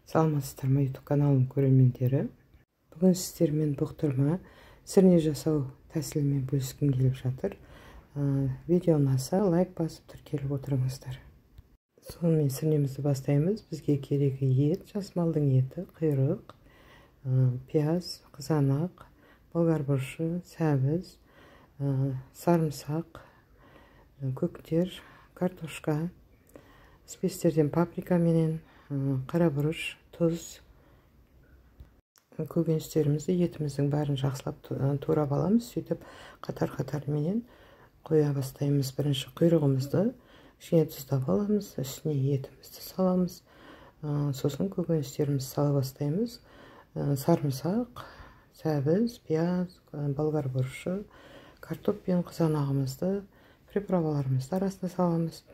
Саламатсыздар ма, YouTube каналының көрермендері. Бүгін сіздермен бұқтырма сірне жасау тәсілімен бөліскім келіп жатыр. Видео ұнаса лайк басып тіркеліп отырыңыздар. Сонымен сірнемізді бастаймыз. Бізге керегі ет, жас малдың еті, құйрық, пияз, қызанақ, болгар бұрышы, сәбіз, сарымсақ, көктер, картошка, спецтерден паприка менен қара бұрыш, тұз. Көкөністерімізді, етіміздің бәрін жақсылап турап аламыз. Сөйтіп қатар-қатарменен қоя бастаймыз. Бірінші құйрығымызды кішкене тұздап аламыз, үстіне етімізді саламыз, сосын көкөністерімізді сала бастаймыз. Сарымсақ, сәбіз, пияз, болгар бұрышы, картоп пен қызанағымызды, приправаларымызды арасына саламыз.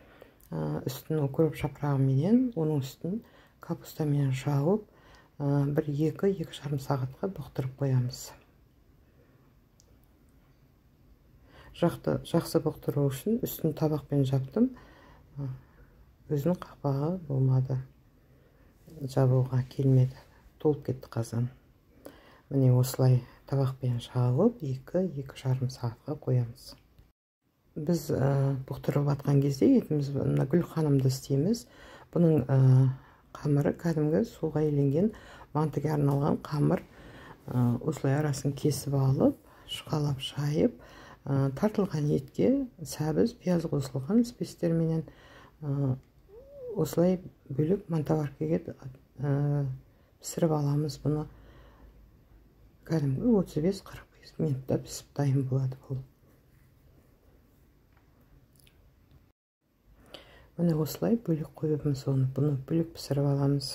Үстін укроп жапырағыменен, оның үстін капустамен жауып, бір 2-2,5 сағатқа бұқтырып қоямыз. Жақсы бұқтыру үшін үстін табақпен жаптым. Өзінің қақпағы болмады, жабуға келмеді, толып кетті қазан. Міне осылай табақпен жауып 2-2,5 сағатқа қоямыз. Біз бұқтырып атқан кезде етіміз мына гүлханымды істейміз. Бұның қамыры кәдімгі суға иленген мантыға арналған қамыр. Осылай арасын кесіп алып, шұқалап жайып, тартылған етке сәбіз, пияз қосылған спецтерменен осылай бөліп мантоваркаға пісіріп аламыз. Бұны кәдімгі 35-45 минутта пісіп дайын болады бұл. Міне осылай бөлек қойыпмыз оны. Бұны бөлек пісіріп аламыз.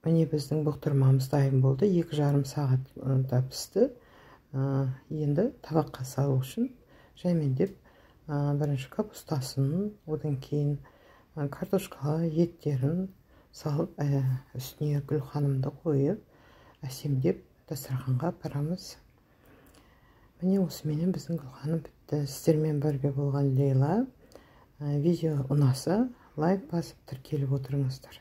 Міне біздің бұқтырмамыз дайын болды. 2,5 сағатта пісті. Енді табаққа салу үшін жаймендеп бірінші капустасын, одан кейін картошка, еттерін салып, үстіне гүлханымды қойып, әсемдеп дастарханға апарамыз. Міне осыменен біздің гүлханым бітті. Сіздермен бірге болған Лейла. Видео ұнаса лайк басып тіркеліп отырыңыздар.